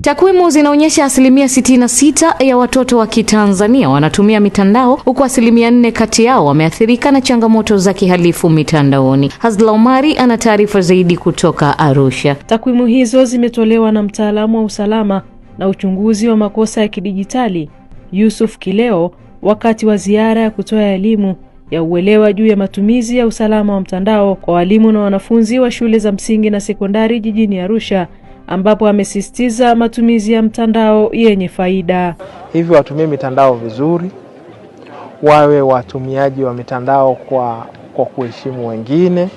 Takwimu zinaonyesha 66% ya watoto wa Kitanzania wanatumia mitandao, huku 4% kati yao wameathirika na changamoto za kihalifu mitandaoni. Hazla Omari ana taarifa zaidi kutoka Arusha. Takwimu hizo zimetolewa na mtaalamu wa usalama na uchunguzi wa makosa ya kidijitali Yusuf Kileo wakati wa ziara ya kutoa elimu ya uelewa juu ya matumizi ya usalama wa mtandao kwa walimu na wanafunzi wa shule za msingi na sekondari jijini Arusha, ambapo amesisitiza matumizi ya mtandao yenye faida. Hivyo watumie mitandao vizuri, wawe watumiaji wa mitandao kwa kuheshimu wengine,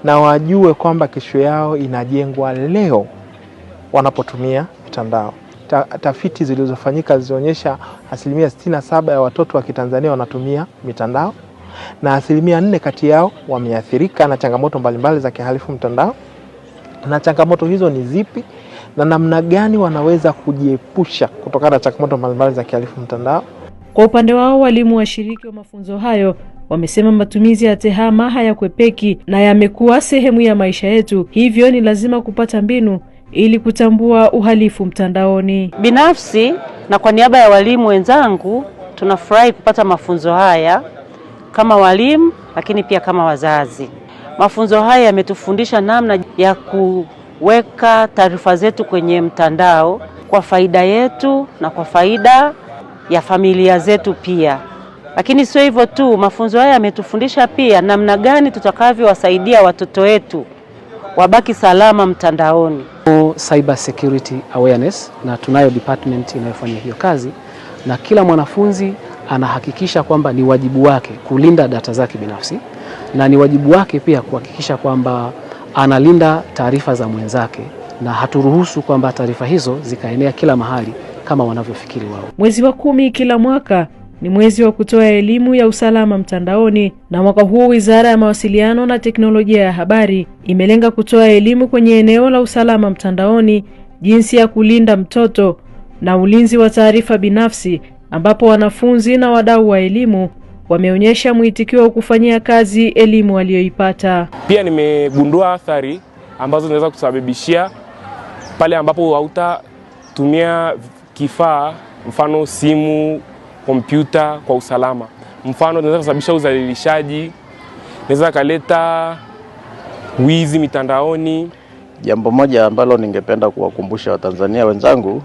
na wajue kwamba kesho yao inajengwa leo wanapotumia mitandao. Tafiti zilizofanyika zilionyesha 67% ya watoto wa Kitanzania wanatumia mitandao, na 4% kati yao wameathirika na changamoto mbalimbali za kihalifu mtandao. Na changamoto hizo ni zipi na namna gani wanaweza kujiepusha kutokana na changamoto mbalimbali za kihalifu mtandao? Kwa upande wao, walimu washiriki wa mafunzo hayo wamesema matumizi ya tehama hayakwepeki na yamekuwa sehemu ya maisha yetu, hivyo ni lazima kupata mbinu ili kutambua uhalifu mtandaoni. Binafsi na kwa niaba ya walimu wenzangu, tunafurahi kupata mafunzo haya kama walimu, lakini pia kama wazazi. Mafunzo haya yametufundisha namna ya kuweka taarifa zetu kwenye mtandao kwa faida yetu na kwa faida ya familia zetu pia. Lakini sio hivyo tu, mafunzo haya yametufundisha pia namna gani tutakavyowasaidia watoto wetu wabaki salama mtandaoni. Cyber security awareness, na tunayo department inayofanya hiyo kazi, na kila mwanafunzi anahakikisha kwamba ni wajibu wake kulinda data zake binafsi, na ni wajibu wake pia kuhakikisha kwamba analinda taarifa za mwenzake, na haturuhusu kwamba taarifa hizo zikaenea kila mahali kama wanavyofikiri wao. Mwezi wa 10 kila mwaka ni mwezi wa kutoa elimu ya usalama mtandaoni, na mwaka huu Wizara ya Mawasiliano na Teknolojia ya Habari imelenga kutoa elimu kwenye eneo la usalama mtandaoni, jinsi ya kulinda mtoto na ulinzi wa taarifa binafsi, ambapo wanafunzi na wadau wa elimu wameonyesha mwitikio wa kufanyia kazi elimu walioipata. Pia nimegundua athari ambazo zinaweza kusababishia pale ambapo hautatumia kifaa, mfano simu, kompyuta, kwa usalama. Mfano inaweza kusababisha udhalilishaji, inaweza kaleta wizi mitandaoni. Jambo moja ambalo ningependa kuwakumbusha Watanzania wenzangu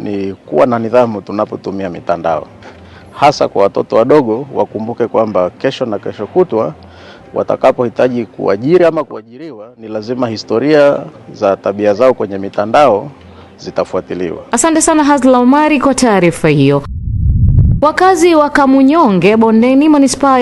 ni kuwa na nidhamu tunapotumia mitandao. Hasa kwa watoto wadogo, wakumbuke kwamba kesho na kesho kutwa watakapohitaji kuajiri ama kuajiriwa, ni lazima historia za tabia zao kwenye mitandao zitafuatiliwa. Asante sana Hazla Omari kwa taarifa hiyo. Wakazi wa Kamunyonge Bondeni manispaa